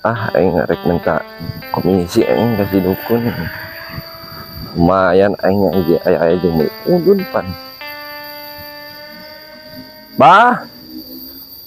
Ah, aing rek minta komisi aing ka si dukun. Lumayan aing nya aya-aya jeung meuli udun pan. Bah.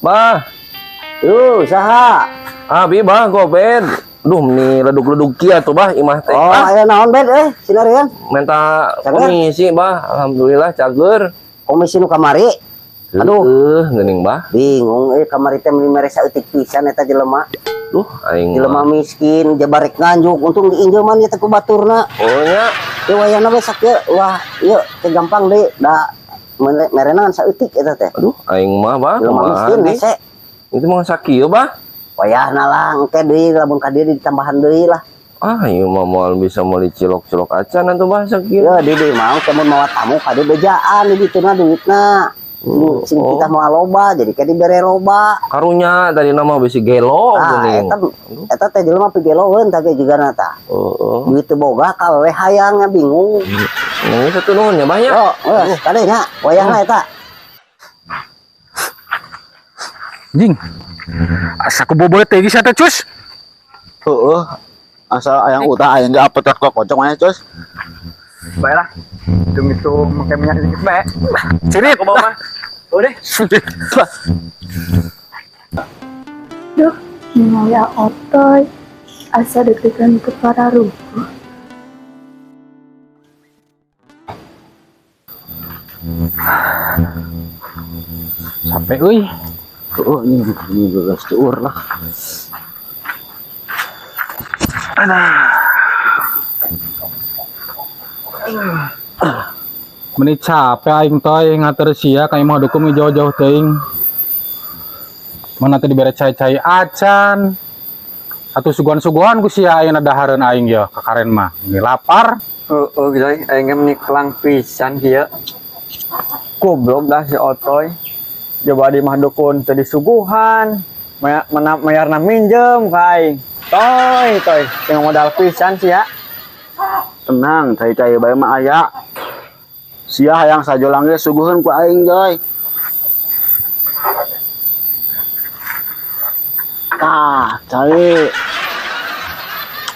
Bah. Yuh, saha? Abi bah gobed. Duh, meni ledug-ledug kieu atuh bah imah teh. Oh, aya naon bed sinarian? Minta komisi bah, alhamdulillah cager. Komisi nu kamari? Aduh, geuning bah. Bingung kamari teh meuni mere saeutik pisan eta jelema. Duh, aing jelema miskin jabarek nganjuk, untung diinjeuman ieu teh ku baturna. Oh nya. Ieu wayahna we sakieu, wah, ieu teh gampang deui da merena saeutik eta teh. Aduh, aing mah bah, jelema miskin hese. Itu mah sakieu bah. Wayahna lah engke deui lamun ka dieu ditambahan deui lah. Ah, ieu mah moal bisa meuli cilok-cilok acan atuh bah sakieu. Ya, di dieu mah mun mawa tamu ka dieu bejaan di dituna duitna. Sing kita mau loba jadi kayak dibere loba. Karunya tadi nama bisi gelo geuning. Eta teh jelema pigeloeun tah ge jigana tah. Heeh. Duit teu boga ka wewe hayangnya bingung. Nangis satu nuhun nya banyak. Oh, geus kade nya wayahna eta. Jing. Asa ku bobolet teh geus teh cus. Heeh. Asa ayang utah ayang ge apetot kok kocok aya cus. Baiklah. Hitung-hitung make minyak sedikit bae. Cirit ke bawah mah. Udah. Duh, ningali otoy. Asa deg-degan ke para rubuh. Sampai euy. Oh, ini geus tuur lah. Alah. Meni capek aing toy ngatur sia ka imah dukun jauh-jauh teuing. Mana teh dibere cai-cai acan. Atuh suguhan-suguhan ku sia ayeuna dahareun aing ye kakaren mah. Ini lapar. Heeh, geus aing ge meni kelang pisan kieu. Goblok dah si Otoy. Coba di imah dukun teu disuguhan. Mayarna minjem ka aing. Toy, toy, teu modal pisan sia. Tenang, cai-cai bae mah aya. Sia hayang sajolang ge suguheun ku aing, Joy. Tah, cai.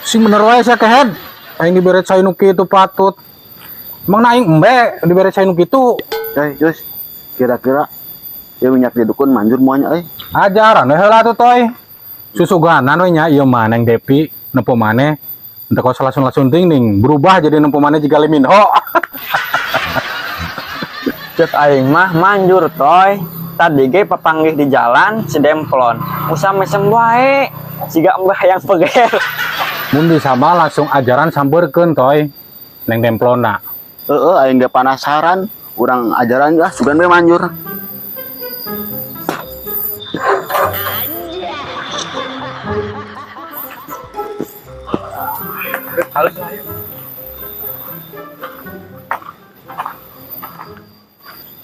Sing bener wae sia kehed. Aing dibere cai nu kitu patut. Emang na aing embe dibere cai nu kitu. Cai, Jus. Kira-kira ieu minyak di dukun manjur moal nya euy. Ajaran we heula atuh toy. Susuganan we nya ieu mah Neng Depi nempo maneh. Entah kau salah langsung ting ning berubah jadi nempo maneh jiga Lee Min Ho. Cek aing mah manjur toy. Tadi ge papanggih di jalan si Demplon. Usah mesem wae. Siga embah yang peger. Mun bisa mah langsung ajaran sampeurkeun toy. Neng Demplona. Heeh, aing ge penasaran. Urang ajaran lah sugan we manjur. Halus lah yuk.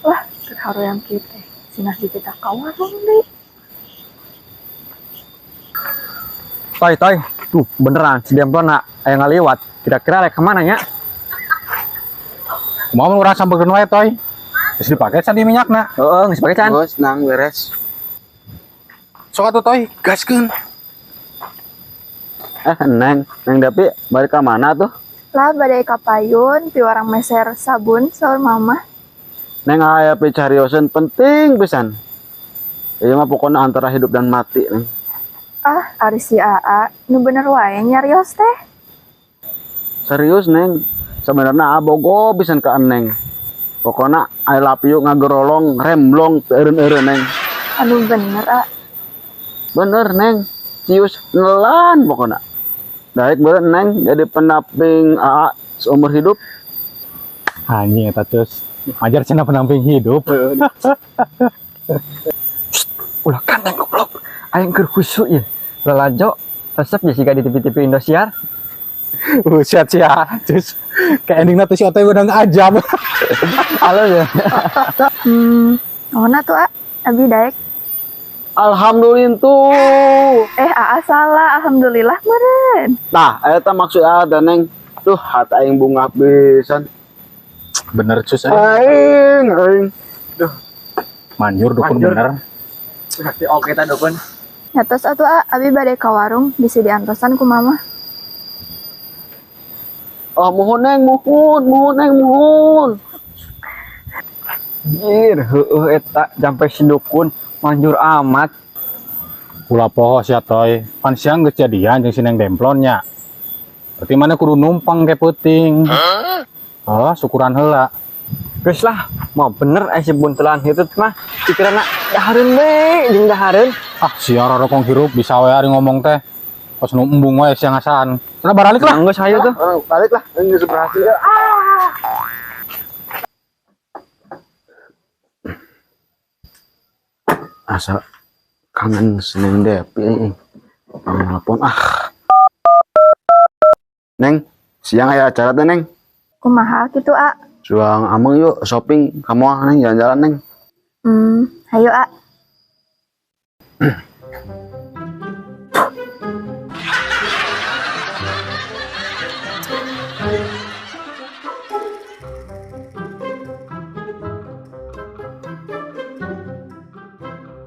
Wah, terharu yang kita. Sinah di kita ka warung deui. Toy, toy. Tuh, beneran si Demplon nak aya ngaliwat. Kira-kira rek kemana nya? Kumaha mun urang sampeurkeun wae toy? Geus dipake can di minyakna. Heeh, geus dipake can. Geus nang beres. Sok atuh toy, gaskeun. Neng, Neng Depi balik ke mana tuh? Lah badai ka payun, piwarang meser sabun saur mama. Neng aya picarioseun penting pisan. Ieu mah pokona antara hidup dan mati, Neng. Ah, ari si Aa, nu bener wae nyarios teh. Serius, Neng. Sebenarnya abogo pisan ka Neng. Pokona I love you ngagerolong remblong teu eureun-eureun, Neng. Anu bener, A. Bener, Neng. Cius nelan pokona. Daek beureun Neng jadi pendamping AA seumur hidup. Anjing eta terus. Ajar cenah pendamping hidup. Ulah kan Neng goblok. Aing keur khusyuk ieu. Lalajo resep ya siga di TV-TV Indosiar. Buset sia. Terus kayak endingna tuh si Otoy udah ngajam. Halo ya. Nuhun atuh, A. Abi daek. Alhamdulillah tuh. Aa salah. Alhamdulillah meureun. Nah, eta maksud Aa teh, Neng. Tuh, hati aing bungah pisan. Bener cus Aing, aing. Duh. Manjur dukun Manjur. bener. Berarti oke ta dukun. Nya tos atuh A, abi bade ka warung bisi diantosan ku mama. Oh, muhun Neng, muhun, muhun Neng, muhun. Anjir, heueuh eta jampe si dukun manjur amat. Ulah poho sia Toy. Pan siang geus jadian jeung si Neng Demplon nya. Berarti mana kudu numpang ke peuting. Oh, syukuran heula. Geus lah, mau bener si buntelan hitut mah pikiranna dahareun we jeung dahareun. Ah, sia rorokong hirup bisa we ari ngomong teh. Pas nu embung wae sia ngasaan. Sana baralik lah. Geus hayu tuh. Orang balik lah, ini geus berhasil. Asa kangen si Neng Depi ini. Telepon ah. Neng, siang aya acara teh Neng. Kumaha kitu A? Suang ameng yuk shopping kamu ah Neng jalan-jalan Neng. Hayu A.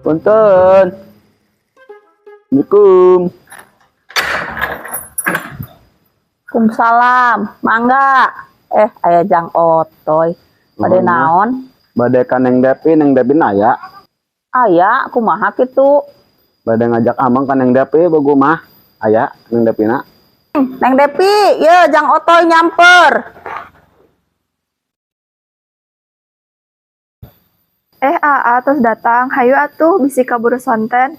Punten. Assalamualaikum. Waalaikumsalam. Mangga. Aya Jang Otoy. Bade naon? Bade ka Neng Depi, Neng Depi naya. Aya, kumaha kitu? Bade ngajak amang ka Neng Depi bogo mah. Aya Neng Depi na. Neng Depi, ye Jang Otoy nyamper. Aa tos datang. Hayu atuh bisi kaburu sonten.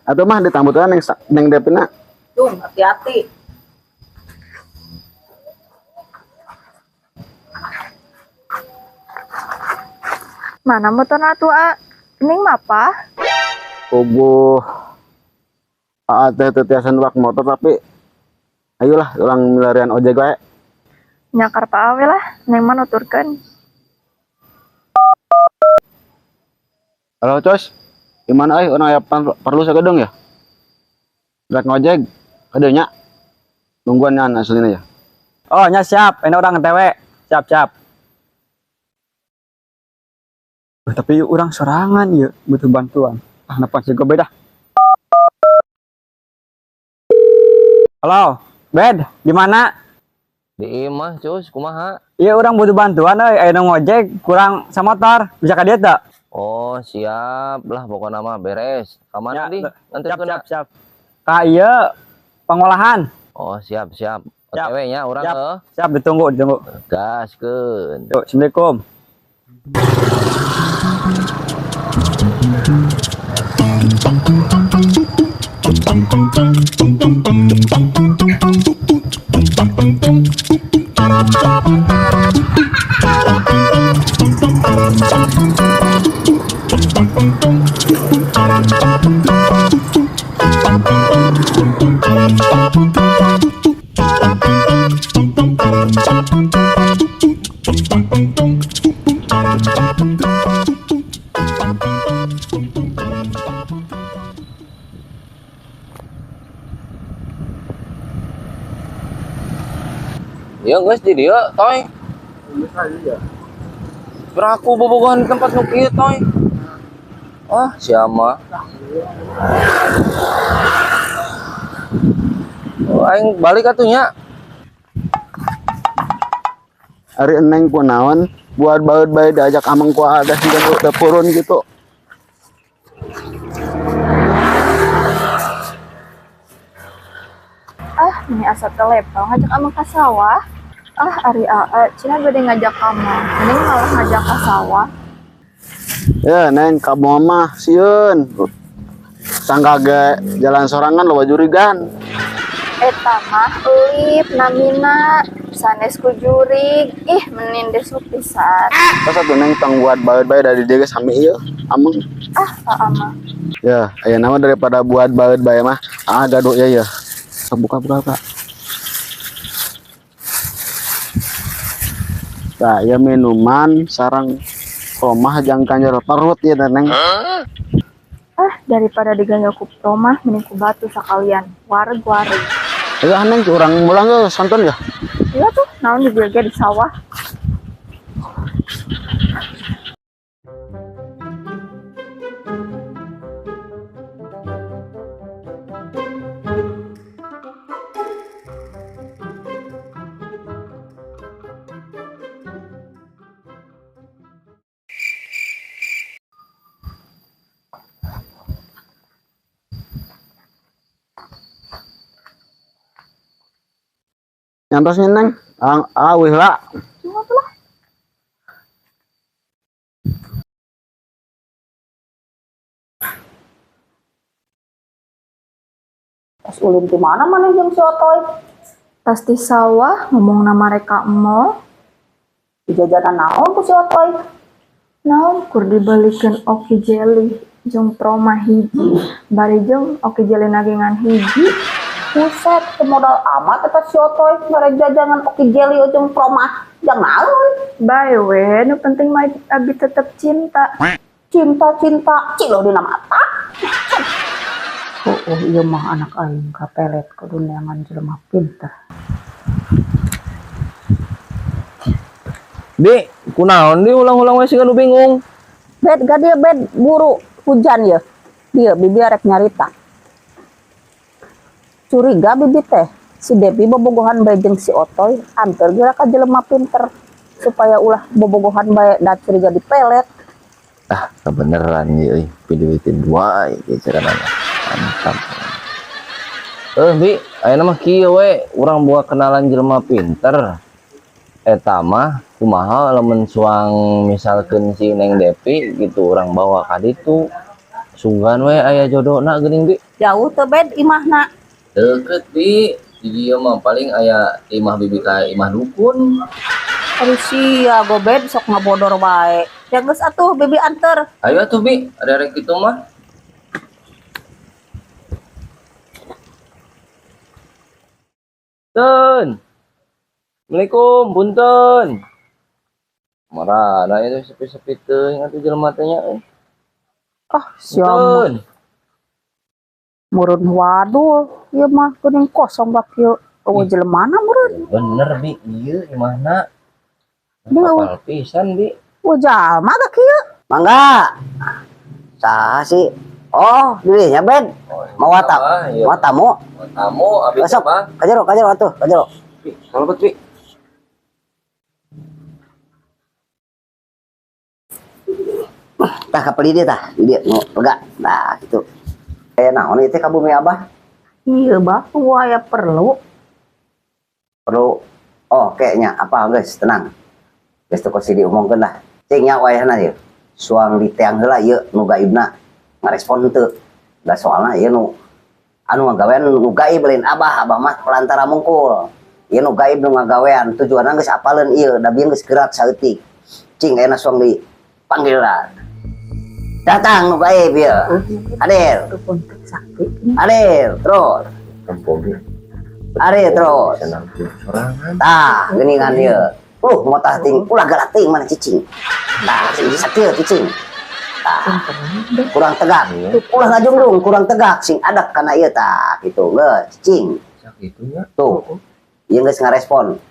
Atuh mah ditambutan Neng Depi na. Dung, hati-hati. Mana motorna atuh, A? Neng mapa? Puguh. Aa teh teu tiasa numpak motor tapi ayolah urang milarian ojek wae. Nyakar pa awe lah, Neng mah nuturkeun. Halo Cos, gimana euy urang aya perlu sagedeung ya? Rek ngojek, kadieu nya. Nungguan nya aslina ya. Oh, nya siap, ini urang TW. Siap, siap. Tapi urang sorangan ieu butuh bantuan. Ah, nelpon si Gobed dah. Halo, Bed, di mana? Di imah, Cus, kumaha? Iya, urang butuh bantuan euy, aya nu ngojek kurang samotor, bisa ka dieu teu? Oh, siap lah pokokna mah beres. Ka mana Ya, di? Nanti siap, siap, siap. Ka ieu pengolahan. Oh, siap, siap. Siap. OTW nya urang Siap. heuh. Siap, ditunggu, ditunggu. Gaskeun. Yuk, Assalamualaikum. Ya geus di dieu, Toy. Beraku bobogohan di tempat nu kieu, Toy. Ah, siapa? Oh, aing balik atuh nya. Ari eneng kunaon buat baut bae diajak amang ku ada sih udah purun gitu. Ah, ini asa telepon ngajak amang ka sawah. Ah, ari aa, cenah bade ngajak amang, mending malah ngajak ka sawah. Ya, Neng, kamu mah sieun. Sangka ge jalan sorangan loba jurigan. Eta mah eulip namina sanes ku jurig. Ih, menin desuk pisan. Pas atuh Neng tong buat baut bae dari dia ge sami ieu, ameng. Ah, aa mah. Ya, aya nama daripada buat baut bae mah. Ah, gaduh ya ya. Sok buka, buka, buka. Nah, ya minuman sarang romah jang kanjor perut ya Neng. Ah, daripada diganjal ku romah mending ku batu sekalian. Wareg-wareg. Ayo Neng, urang mulang ge sonton ya. Iya tuh, naon dibilge di sawah. Nyantos nya, Neng. Ah, ah wih lah. Cuma lah. Pas ulin di mana maneh jeung si Otoy? Pasti sawah ngomong nama mereka emo. Di jajanan naon ku si Otoy? Naon kur dibalikeun oki jelly jeung proma hiji. Bari jeung oki jelly nagengan hiji. Buset, teu modal amat eta si Otoy mere jajanan oki jelly jeung proma. Jang naon? Bae we, nu penting mah abi tetep cinta. Cinta-cinta, cilo dina mata. Oh, iya mah anak aing kapelet kudu neangan jelema pinter. Bi, kunaon di ulang-ulang we siga nu bingung. Bed ga dia bed buru hujan ya. Dia bibi arek nyarita. Curiga bibi teh si Debi bobogohan bae jeung si Otoy anteur geura ka jelema pinter supaya ulah bobogohan bae da curiga dipelet. Ah, kebeneran ieu euy, piduitin dua ieu carana. Mantap. Bi, ayeuna mah kieu we, urang boga kenalan jelema pinter. Eta mah kumaha lamun suang misalkeun si Neng Depi gitu urang bawa ka ditu. Sugan we aya jodona geuning Bi. Jauh teu bed imahna. Deket Bi, di dieu mah paling aya imah bibi ka imah dukun. Aduh sia gobed sok ngabodor bae. Ya geus atuh bibi anter. Ayo atuh Bi, ada rek kitu mah. Punten. Assalamualaikum, punten. Marana itu sepi-sepi teuing atuh jelema teh nya euy. Ah, sia mah Punten. Meureun wadul ieu mah geuning kosong bak ieu. Eueuh jelemana meureun. Bener Bi, ieu imahna. Bi, eueuh. Apal pisan Bi. Eueuh jalma gak kieu? Mangga. Saha sih? Oh, dirinya Ben. Mau tamu, mau tamu. Mau tamu abi Masuk. mah. Kajero, kajero atuh, kajero. Bi, kalebet Bi. Tah kapeli dia tah, di dia nu lega. Nah, gitu. Aya naon ieu teh ka bumi Abah? Iya bah, aya perlu. Perlu. Oh, kayaknya apa geus, tenang. Geus teu kusi diomongkeun lah. Cing nya wayahna ieu. Suang di teang heula ieu nu gaibna ngarespon teu. Da soalna ieu nu anu ngagawean nu gaib lain Abah, Abah mah pelantara mungkul. Ieu nu gaib nu ngagawean, tujuanna geus apaleun ieu, da bieu geus gerak saeutik. Cing ayeuna suang di panggil lah. Datang nu gaib ieu. Hadir. Hadir terus. Hadir terus. Tah, geuningan ieu. Motah ting, ulah galak ting mana cicing. Tah, sakieu cicing. Tah, kurang tegak. Ulah ngajungdung, kurang tegak sing adak kana ieu tah kitu geus cicing. Sakitunya. Tuh. Ieu geus ngarespon.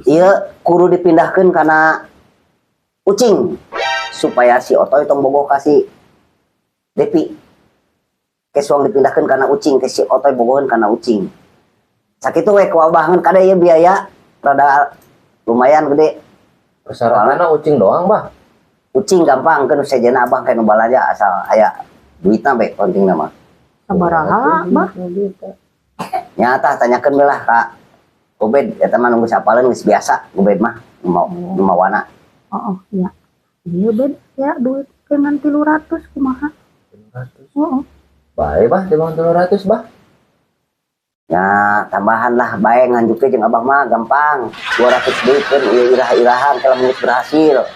Ieu kudu dipindahkeun kana ucing supaya si Otoy tong bogoh ka si Depi. Ke suang dipindahkeun kana ucing, ke si Otoy bogoheun kana ucing. Sakitu we ku Abah ngan kade ieu biaya rada lumayan gede. Persyaratanna ucing doang, Bah. Ucing gampang kan sejena Abah kayak nu balanja asal aya duitna bae pentingna mah. Sabaraha, Bah? Nyata tanyakeun we lah ka Gobed eta mah nunggu sapaleun geus biasa Gobed mah nu mawana. Oh, iya. Iya bed ya duit dengan 300 kumaha. 300. Heeh. Bae Bah, timbang 300, Bah. Ya, tambahan lah bae nganjukeun jeung Abah mah gampang. 200 deui keun ieu irah-irahan kalau geus berhasil.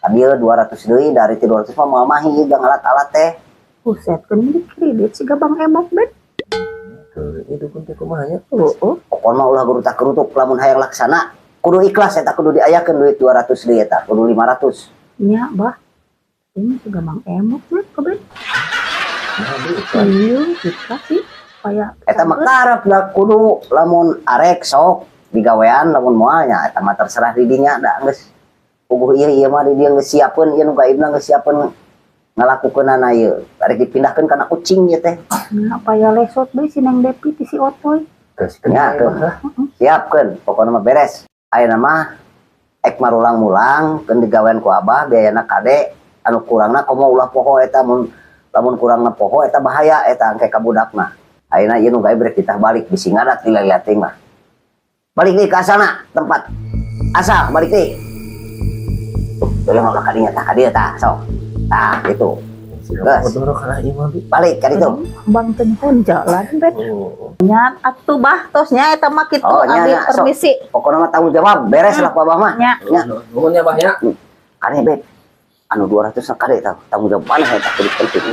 Tadi 200 deui dari 300 mah moal mahi jeung alat-alat teh. Buset, keun di kredit siga Bang Emok bed. Heuh, ieu dukun teh kumaha nya? Heeh. Pokona mah ulah gerutak gerutuk lamun hayang laksana kudu ikhlas eta kudu diayakeun duit 200 deui eta kudu 500. Nya, Bah. Ini siga Bang Emok bed kabeh. Nah, duit. Iya, kita sih kayak Eta mah karep da kudu lamun arek sok digawean lamun moal nya eta mah terserah di dinya da geus puguh ieu ieu mah di dieu geus siapeun ieu nu gaibna geus siapeun ngalakukeunana ieu arek dipindahkeun kana kucing ieu teh. Nya paya lesot bae si Neng Depi ti si Otoy. Geus Nya, kenal, Bah. Siapkeun pokona mah beres. Ayeuna mah ek marulang-mulang keun digawean ku Abah biayana kade anu kurangna komo ulah poho eta mun lamun kurangna poho eta bahaya eta engke ka budakna. Ayeuna ieu nu gaib rek ditah balik bisi ngadat dilaliating mah. Balik deui ka asalna tempat. Asal balik deui. Tuh, tolong ulah ka dinya tah ka dieu tah, sok. Tah, gitu. Geus. Balik ka ditu. Bang teu jalan bet. Oh. Nya atuh bah tos nya eta mah kitu Oh, nya, abdi nya, sok. permisi. Pokoknya mah tanggung jawab beres lah ku abah mah. Nya. Nya. Nuhun ya, Bah ya. Kade bet. Anu 200 na kade tah tanggung jawab mana eta kudu penting.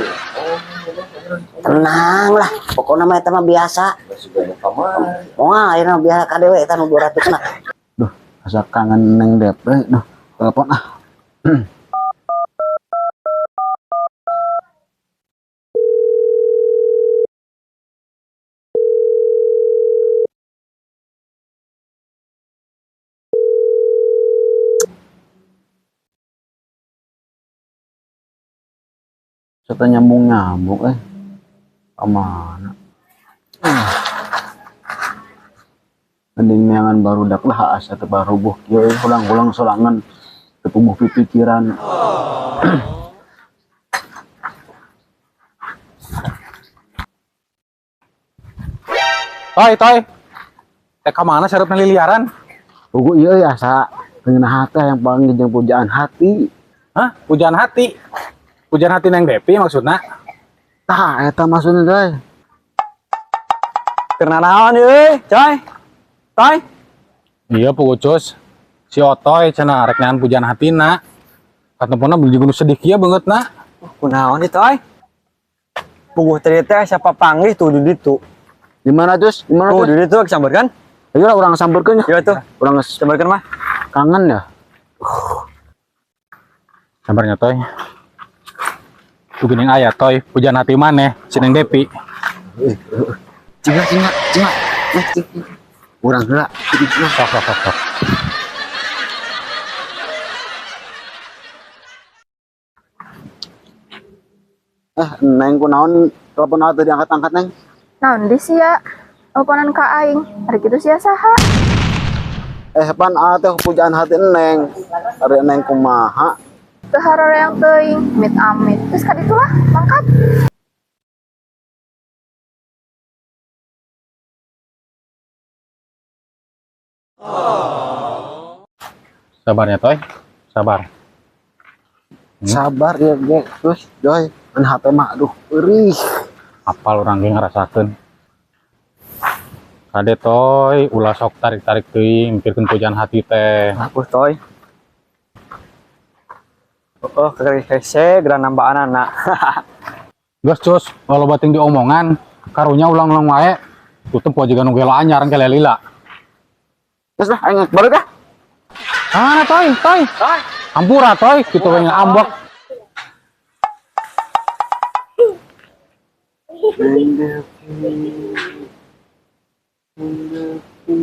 Tenang lah, pokoknya mah eta mah biasa. Moal ayeuna biasa kade we eta nu 200 na. Duh, asa kangen Neng Depe. Duh, telepon ah. Serta nyambung-nyambung kemana? Mending neangan barudak lah asa teu barubuh kieu ulang-ulang sorangan teu puguh pipikiran. Toy, toy. Teh ka mana sareup liliaran? Puguh ieu euy asa ngeunah hate yang paling jeung pujaan hati. Hah? Pujaan hati. Pujaan hati Neng Depi maksudna? Tah, eta maksudna coy. Keur naon euy, coy? Toy. Iya puguh cus. Si Otoy cenah rek neangan pujaan hatina. Katempona beli juga nu sedih kieu beungeutna. Kunaon ieu toy? Puguh tadi teh siapa panggih tuh di ditu. Di mana cus? Di mana Tuh cus? di ditu sambarkan. Ayo lah urang sambarkeun ya. Iya tuh. Urang geus Sambarkeun mah. kangen ya. Sabarnya toy. Tuh geuning aya toy, pujaan hati maneh si Neng Depi. Cingak cingak cingak. Urang heula. Sok sok sok sok. Neng kunaon telepon atuh diangkat-angkat Neng. Naon di sia? Teleponan ka aing. Ari kitu sia saha? Pan atuh pujaan hati Neng. Ari Neng kumaha? Teu haroreang teuing, mit amit. Terus ka ditu lah, mangkat. Sabarnya toy. Sabar. Sabar ya ge. Terus Joy, an HP mah aduh eurih. Apal urang ge ngarasakeun. Kade toy, ulah sok tarik-tarik teuing mikirkeun pujaan hati teh. Aku toy. Oh, keur hese geura nambaan anak. Geus cus, kalau bating diomongan, karunya ulang-ulang wae. Tutup poe juga nu gelo anyar engke lila. Geus lah aing balik ah. Ah, toy, toy. Hampura toy, kitu we ngambek. Neng Depi. Neng Depi.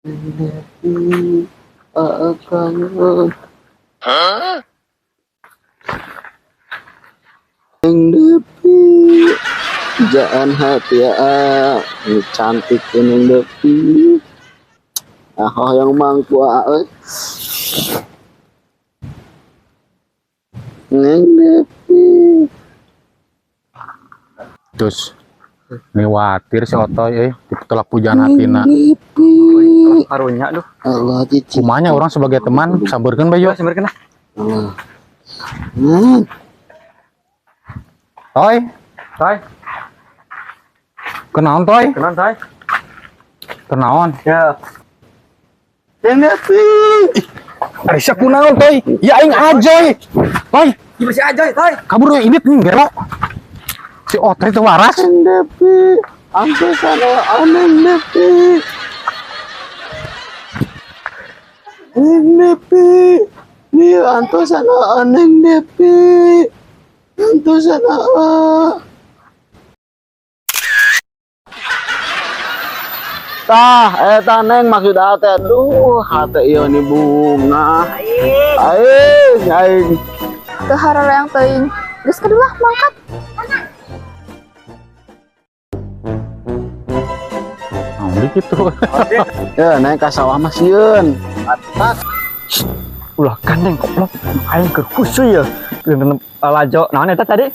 Neng Depi, kangen. Neng Depi, pujaan hati ya, ini cantik ya Neng Depi. Ah, oh yang mangku ah, euy. Neng Depi. Terus niwatir si Otoy euy, ditolak pujaan hatina. Neng Depi. Karunya duh. Allah cici. Kumanya orang sebagai teman sambeurkeun bae Yo yuk. sambarkeun lah. Allah. Toy, Toy, kenaon toy? kenaon toy? Kenaon? Ya. Neng Depi. Ari sia kunaon toy? Ya aing ajoy. Toy, Ieu masih ajoy toy. kabur we indit nih gelo. Si Otoy teu waras. Neng Depi. Antosan Neng Depi. Neng Depi. Nih antosan Neng Depi. Antosan Tah, eta Neng maksud hate, aduh, hate ieu nih bunga. Aing, aing. Teu haroreang teuing. Geus ka ditu lah, mangkat. Naon gitu. Ya, Neng ka sawah mah sieun. Ulah gandeng goblok. Aing keur khusyuk ya. Lalajo naon eta tadi?